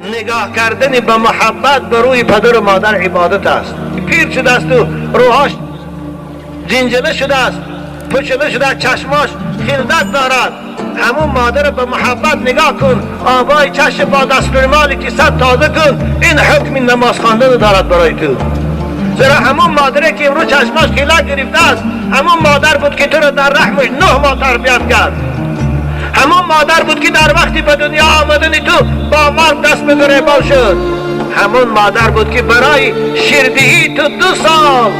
Нигоҳ кардани ба муҳаббат ба рӯи падару модар ибодат аст. Пир шудааст ва рӯҳаш ҷинҷила шудааст, пучила шудааст, чашмаш хилдат дорад. Ҳамун модарро ба муҳаббат нигоҳ кун, обои чашм бо дастурмоле ки сад тоза кун. Ин ҳукми намоз хондан дорад барои ту. Зеро ҳамун модаре ки имрӯз чашмаш хилак гирифтааст, ҳамун модар буд ки туро дар раҳмаш 9 моҳ тарбият кард. Ҳамон модар буд ки дар вақти ба дунё омадани ту бо марг даст ба гиребон шуд. Ҳамон модар буд ки барои ширдиҳии ту 2 сол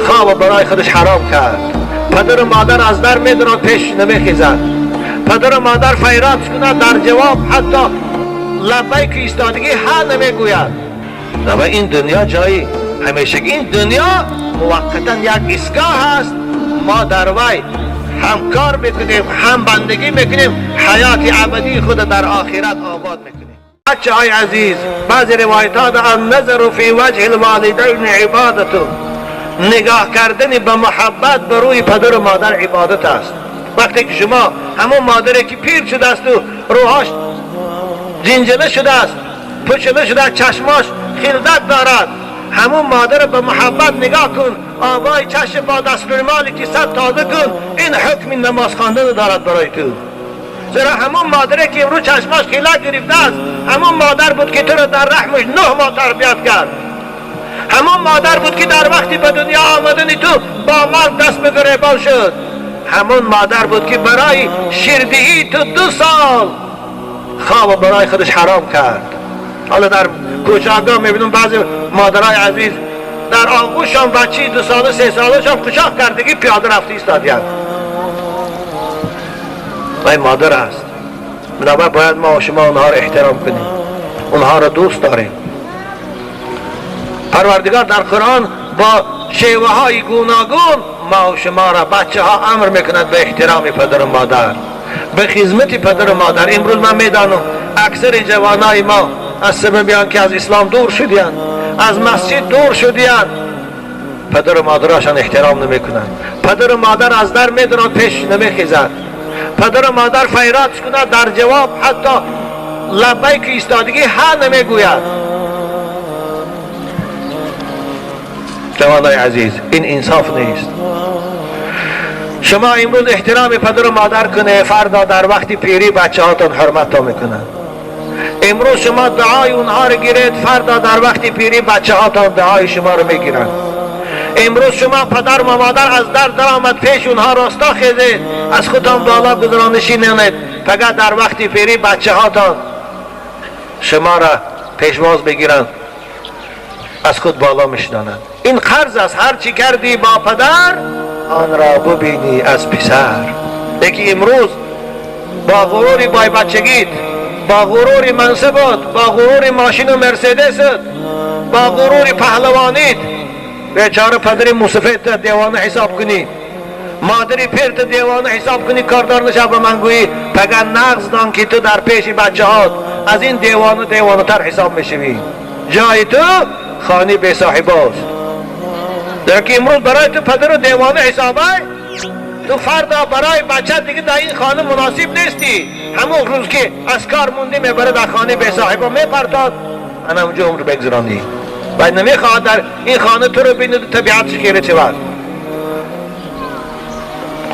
хоб барои худаш ҳаром кард. Падару модар аз дар медурад, пеш намехезад. Падару модар файрод кунад, дар ҷавоб ҳатто лаббайк истодагӣ ҳа намегӯяд. Ва ин дунё ҷои ҳамешагӣ, ин дунё муваққатан як истгоҳ аст. Мо дар вай ҳам кор мекунем, ҳам бандагӣ мекунем, ҳаёти абадии худро дар охират обод мекунем. Бачаҳои азиз, баъзе ривоятҳо ан-назару фи ваҷҳи л-волидайни ибодату, нигоҳ кардани ба муҳаббат ба рӯи падару модар ибодат аст. Вақте ки шумо ҳамон модаре ки пир шудааст ва рӯҳаш ҷинҷила шудааст, пучила шудааст, чашмаш хилдат дорад, ҳамун модарро ба муҳаббат нигоҳ кун, обои чашм бо дастурмоле ки сад тоза кун. Ин ҳукми намоз хондан дорад барои ту. Зеро ҳамон модаре ки имрӯз чашмаш хилак гирифтааст, ҳамон модар буд ки туро дар раҳмаш 9 моҳ тарбият кард. Ҳамон модар буд ки дар вақти ба дунё омадани ту бо марг даст ба гиребон шуд. Ҳамон модар буд ки барои ширдиҳии ту 2 сол хоб барои худаш ҳаром кард. Ҳоло дар кӯчаҳо мебинам баъзе модарای азиз дар оғӯшшон бачаи 2 сола 3 солашон қучоқ кардагӣ пиёда рафта истодиянд. Вай модар аст. Бинобар бояд мо шумо онҳоро эҳтиром кунем, онҳоро дӯст дорем. Парвардигор дар Қуръон бо шеваҳои гуногун мо шуморо бачаҳо амр мекунад ба эҳтироми падару модар, ба хизмати падару модар. Имрӯз ман медонам аксари ҷавонои мо аз сабаби он ки аз ислом дур шудиянд, аз масҷид дур шудиянд, падару модарашон эҳтиром намекунанд. Падару модар аз дар медурад, пеш намехезад. Падару модар файрод кунад, дар ҷавоб ҳатто лаббайк истодагӣ ҳа намегӯяд. Ҷавонои азиз, ин инсоф нест. Шумо имрӯз эҳтироми падару модар кунед, фардо дар вақти пирӣ бачаҳотон ҳурматто мекунанд. Имрӯз шумо дуои онҳоро гиред, фардо дар вақти пирӣ бачаҳотон дуои шуморо мегиранд. Имрӯз шумо падару модар аз дар даромад, пеш онҳо роста хезед, аз худтон боло гузаронишӣ нанед, фақат дар вақти пирӣ бачаҳотон шуморо пешвоз мегиранд, аз худ боло мешинонанд. Ин қарз аст. Ҳар чӣ кардӣ бо падар, онро бубинӣ аз писар. Лекин имрӯз бо ғурури бойбачагит, бо ғурури мансабот, бо ғурури мошину мерседесат, бо ғурури паҳлавонит, бечора падари мусафедта девона ҳисоб кунӣ, модари пирта девона ҳисоб кунӣ, кордор нашав ба ман гӯӣ, пагар нағз дон ки ту дар пеши бачаҳот аз ин девона девонатар ҳисоб мешавӣ. Ҷои ту хони бесоҳибост. Зеро ки имрӯз барои ту падару девона ҳисобай, ту фардо барои бача дига дар ин хона муносиб нестӣ. Ҳамон рӯз ки аз кор мондӣ, мебарад дар хонаи бесоҳибо мепартод, ана онҷо умр бегузаронӣ. Ва намехоҳад дар ин хона туро бинад, табиатш хира шавад.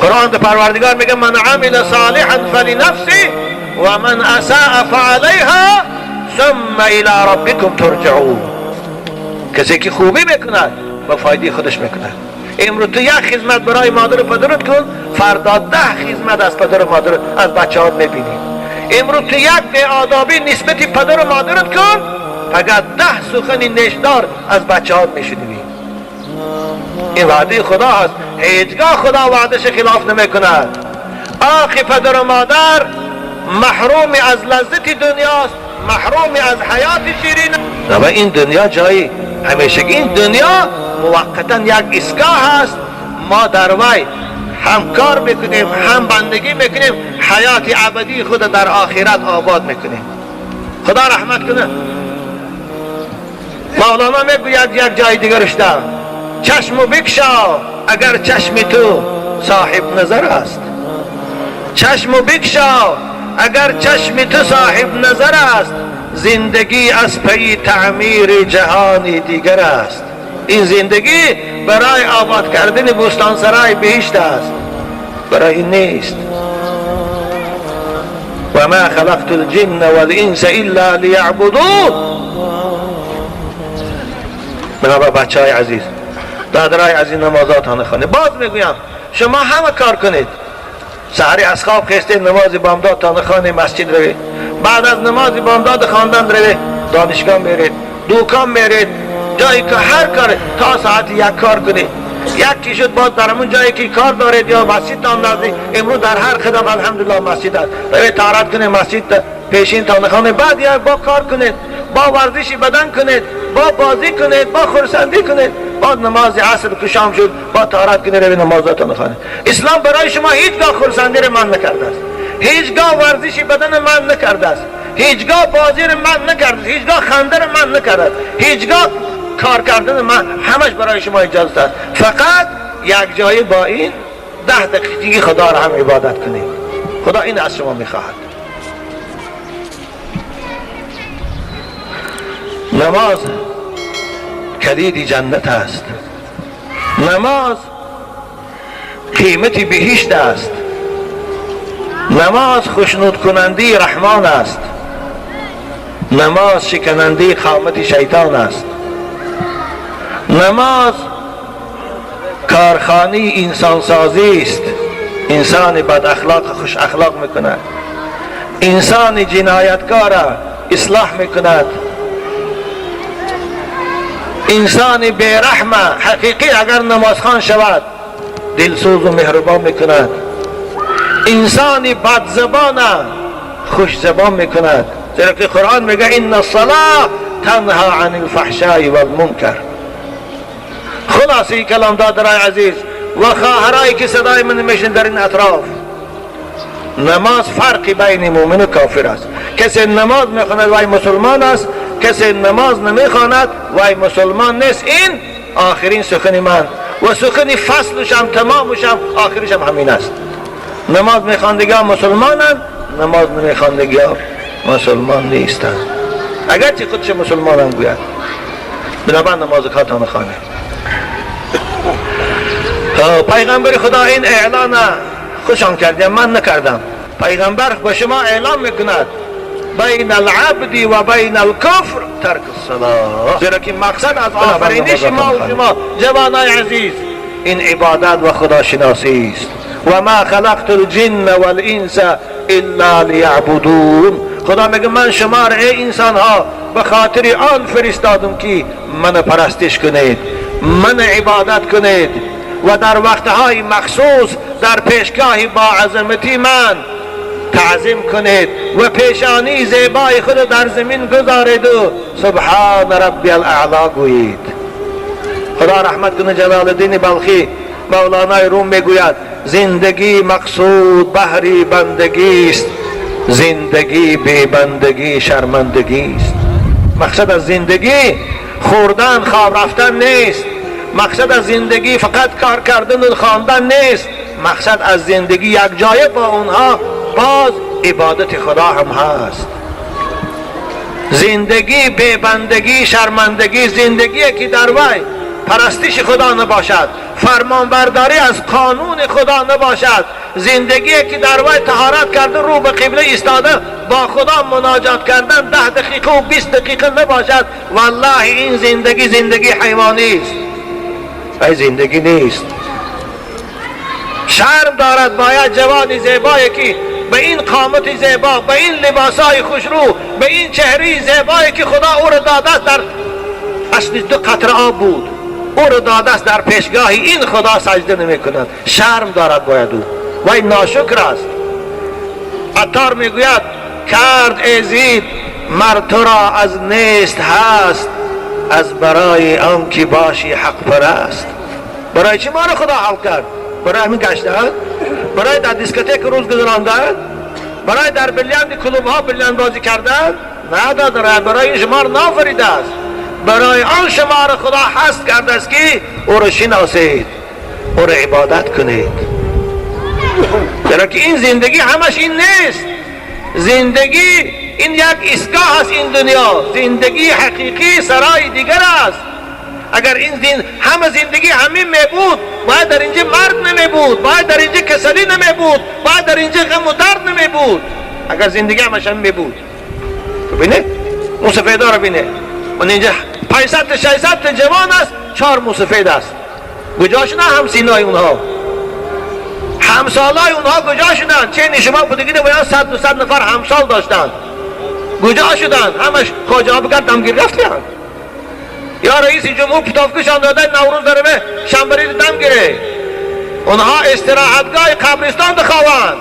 Қуръон да Парвардигор мега: ман амила солиҳан фалинафси ва ман асаа фаалайҳа сумма ила раббикум турҷаун. Касе ки хубӣ мекунад, ба фоидаи худаш мекунад. Имрӯз ту як хизмат барои модару падарат кун, фардо 10 хизмат аз падару модар аз бачаҳот мебинӣ. Имрӯз ту як беодобӣ нисбати падару модарат кун, фақат 10 сухани нешдор аз бачаҳот мешунавӣ. Ин ваъдаи Худо ҳаст. Ҳеҷгоҳ Худо ваъдаша хилоф намекунад. Охи падару модар маҳруми аз лаззати дунёст, маҳруми аз ҳаёти ширин. Ва ин дунё ҷои ҳамешагӣ, ин дунё муваққатан як истгоҳ аст. Мо дар вай ҳам кор мекунем, ҳам бандагӣ мекунем, ҳаёти абадии худро дар охират обод мекунем. Худо раҳмат кунад. Мавлоно мегӯяд як ҷои дигарашда: чашму бикшо агар чашми ту соҳиб назар аст, чашму бикшо агар чашми ту соҳиб назар аст. زندگی از پی تعمیر جهان دیگر است. این زندگی برای آباد کردن بوستانسرای بهشت است، برای این نیست. و ما خلقت الجن والانس الا لیعبدون. بنابر بچه های عزیز، دادرای عزیز، نمازاتان خانه. باز میگویم شما همه کار کنید، سحری از خواب خسته نماز بامداد خانه مسجد روید، بعد از نماز بامداد خواندن روید دانشگاه میرید، دوکان میرید، جایی که هر کار تا ساعت 1 کار کنید. یکی شد باز در همون جایی که کار دارید یا مسجد تان نزدیک، امروز در هر خدام الحمدلله مسجد است، روید طهارت کنید، مسجد پیشین تان خانه، بعد یا با کار کنید، با ورزش بدن کنید، با بازی کنید، با خرسندی کنید، بعد نماز عصر که شام شد با طهارت کنید روید نمازاتان خانه. اسلام برای شما هیچگاه خرسندی را منع نکرده است، هیچگاه ورزش بدن من نکرده است، هیچگاه بازی را من نکرده است، هیچگاه خنده را من نکرده است، هیچگاه کار کردن من، همش برای شما اجازه است. فقط یک جایی با این 10 دقیقه خدا را هم عبادت کنید. خدا این از شما میخواهد. نماز کلید جنت است، نماز قیمت بهشت است، نماز خوشنود کننده رحمان است، نماز شکننده قامت شیطان است، نماز کارخانه انسان سازی است. انسان بد اخلاق خوش اخلاق میکند، انسان جنایتکار اصلاح میکند، انسان بیرحم حقیقی اگر نمازخوان شود دلسوز و مهربان میکند، انسان بد زبان خوش زبان میکند. زیرا که قرآن میگه ان الصلاة تنها عن الفحشاء والمنکر. خلاصه کلام دادرای عزیز و خواهرایی که صدای من میشن در این اطراف، نماز فرق بین مؤمن و کافر است. کسی نماز میخواند وای مسلمان است، کسی نماز نمیخواند وای مسلمان نیست. این آخرین سخن من و سخن فصلش هم تمامش هم آخرش هم همین است. نماز میخواندگی ها مسلمانند، نماز نمیخواندگی ها مسلمان نیستند، اگرچه خودش مسلمان هم گوید. بنابراین نماز کاتان خانه. پیغمبر خدا این اعلان خوشان کردیم، من نکردم. پیغمبر به شما اعلام میکند بین العبد و بین الکفر ترک الصلاة. زیرا که مقصد از آفرینش ما و شما جوانای عزیز این عبادت و خداشناسی است. و ما خلقت الجن والانس الا لیعبدون. خدا میگه من شما را ای انسان ها به خاطر آن فرستادم که من پرستش کنید، من عبادت کنید و در وقتهای مخصوص در پیشگاه با عظمتی من تعظیم کنید و پیشانی زیبای خود در زمین گذارید و سبحان ربی الاعلی گویید. خدا رحمت کنه جلال الدین بلخی، مولانای روم میگوید زندگی مقصود بهری بندگی است، زندگی بی بندگی شرمندگی است. مقصد از زندگی خوردن خواب رفتن نیست، مقصد از زندگی فقط کار کردن و خواندن نیست، مقصد از زندگی یک جایه با اونها باز عبادت خدا هم هست. زندگی بی بندگی شرمندگی، زندگی که در وی پرستش خدا نباشد، فرمانبرداری از قانون خدا نباشد، زندگی که در وی طهارت کرده رو به قبله ایستاده با خدا مناجات کردن 10 دقیقه و 20 دقیقه نباشد، والله این زندگی زندگی حیوانی است، ای زندگی نیست. شرم دارد باید جوان زیبایی که به این قامت زیبا، به این لباسای خوشرو، به این چهره زیبایی که خدا او را داده است، در اصل 2 قطره آب بود، او را داده است، در پیشگاه این خدا سجده نمی کند. شرم دارد باید او و این ناشکر است. عطار میگوید کرد ایزید مر تو را از نیست هست، از برای آن که باشی حق پرست. برای چی ما را خدا حل کرد؟ برای همین گشتن؟ برای در دیسکوتک روز گذراندن؟ برای در بلیاند کلوب ها بلیاند بازی کردن؟ نه دادره، برای شما را نافریده است. برای آن شما را خدا هست کرده است که او را شناسید، او را عبادت کنید. چرا که این زندگی همش این نیست. زندگی Ин як истгоҳ аст, ин дунё. Зиндагии ҳақиқӣ сарои дигар аст. Агар ин ҳама зиндагӣ ҳамин мебуд, бояд дар инҷа марг намебуд, бояд дар инҷа касалӣ намебуд, бояд дар инҷа ғаму дард намебуд. Агар зиндагӣ ҳамаш ҳамин мебуд. Бибинед, мусафедоро бинед. Он инҷа 500 та, 600 та ҷавон аст, чор мусафед аст. Куҷо шуданд ҳамсинои онҳо? Ҳамсолаи онҳо куҷо шуданд? Чени шумо будагида бояд 100, 200 нафар ҳамсол доштанд. Куҷо шуданд? Ҳамаш хоҷаҳо бигар дамгир рафтиянд. Ё раиси ҷумҳур путёвкашон дода, Наврӯз дараве, шанбариди дам гире. Онҳо истироҳатгоҳи қабристон дихованд.